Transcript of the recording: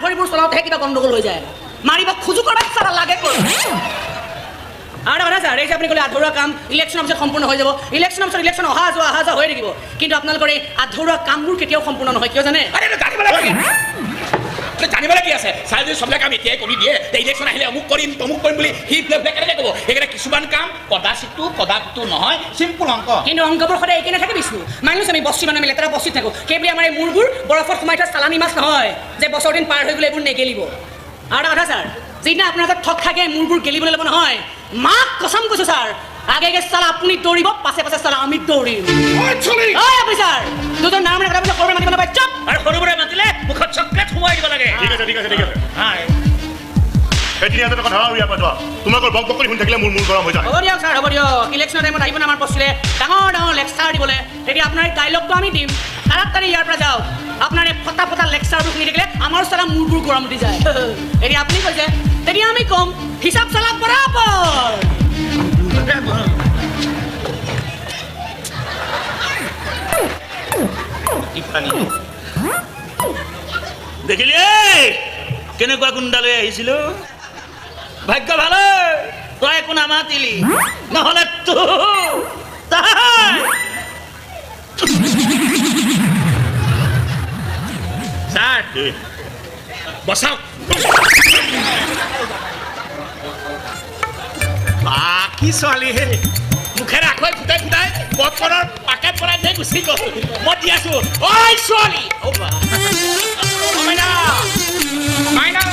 ভৰিবোৰ চলাওঁতেহে কিবা গণ্ডগোল হৈ যায়। মাৰিব খোজো কৰবাত চালা লাগে ক'ত? আৰু এটা কথা ছাৰ, এই যে আপুনি ক'লে আধৰুৱা কাম ইলেকশ্যনৰ পিছত সম্পূৰ্ণ হৈ যাব, ইলেকশ্যনৰ পিছত ইলেকশ্যন অহা যোৱা অহা যোৱা হৈ থাকিব, কিন্তু আপোনালোকৰ এই আধৰুৱা কামবোৰ কেতিয়াও সম্পূৰ্ণ নহয়, কিয় জানে? জানিবলৈ কি আছে ছাৰ, যদি চববিলাক কাম এতিয়াই কৰি দিয়ে ইলেকশ্যন আহিলে অমুক কৰিম তমুক কৰিম বুলি সি পেলাই কেনেকৈ ক'ব? সেইকাৰণে কিছুমান কাম কদাচিতো কদাপিতো নহয়, চিম্পুল অংক। কিন্তু অংকবোৰ সদায় একে নাথাকে বিষ্ণু। মানি লৈছোঁ আমি বস্তি মানুহ, আমি লেতেৰা বস্তিত থাকোঁ, সেইবুলি আমাৰ এই মূৰবোৰ বৰফত সোমাই থোৱা চালানী মাছ নহয় যে বছৰ দিন পাৰ হৈ গ'লে এইবোৰ নেগেলিব। আৰু এটা কথা ছাৰ, যিদিনা আপোনাৰ হাতত ঠগ থাকে মূৰবোৰ গেলিবলৈ ল'ব নহয়, মাক কচম কৈছোঁ ছাৰ, আগে আগে চালা আপুনি দৌৰিব, পাছে পাছে চালা আমি দৌৰিম। আপুনি ছাৰ দুজন নাম কথা বোলে সৰুৰে মাতিব নাপায়, চুপ। আৰু সৰুবোৰে মাতিলে মুখত চকলেট সোমোৱাই দিব লাগে। ঠিক আছে ঠিক আছে ঠিক আছে। এই 3000 টকা ধৰা আৰু ইয়াৰ পৰা যোৱা। তোমালোকৰ বক বক কৰি শুনি থাকিলে মোৰ মূৰ গৰম হৈ যায়। হ'ব দিয়ক ছাৰ, হ'ব দিয়ক। ইলেকশ্যনৰ টাইমত আহিব না আমাৰ বস্তিলে ডাঙৰ ডাঙৰ লেকচাৰ দিবলৈ, তেতিয়া আপোনাৰ এই ডাইলগটো আমি দিম, তাড়াতাড়ি ইয়াৰ পৰা যাওক। আপোনাৰ এই ফটা ফটা লেকচাৰবোৰ শুনি থাকিলে আমাৰ চালা মূৰবোৰ গৰম উঠি যায়। এতিয়া আপুনি কৈছে, তেতিয়া আমি ক'ম হিচাপ চালা বৰাবৰ। দেখিলি কেনেকুৱা গুণ্ডা লৈ আহিছিলো? ভাগ্য ভাল তই একো নামাতিলি, নহ'লে ছাৰ বচাওক। বাকী ছোৱালী হে মুখেৰে আখৈ ফুটাই ফুটাই পপকৰ্ণৰ পাকেট বনাই থৈ গুচি গ'ল। মই দি আছো। ঐ ছোৱালী, মাইনা মাইনা।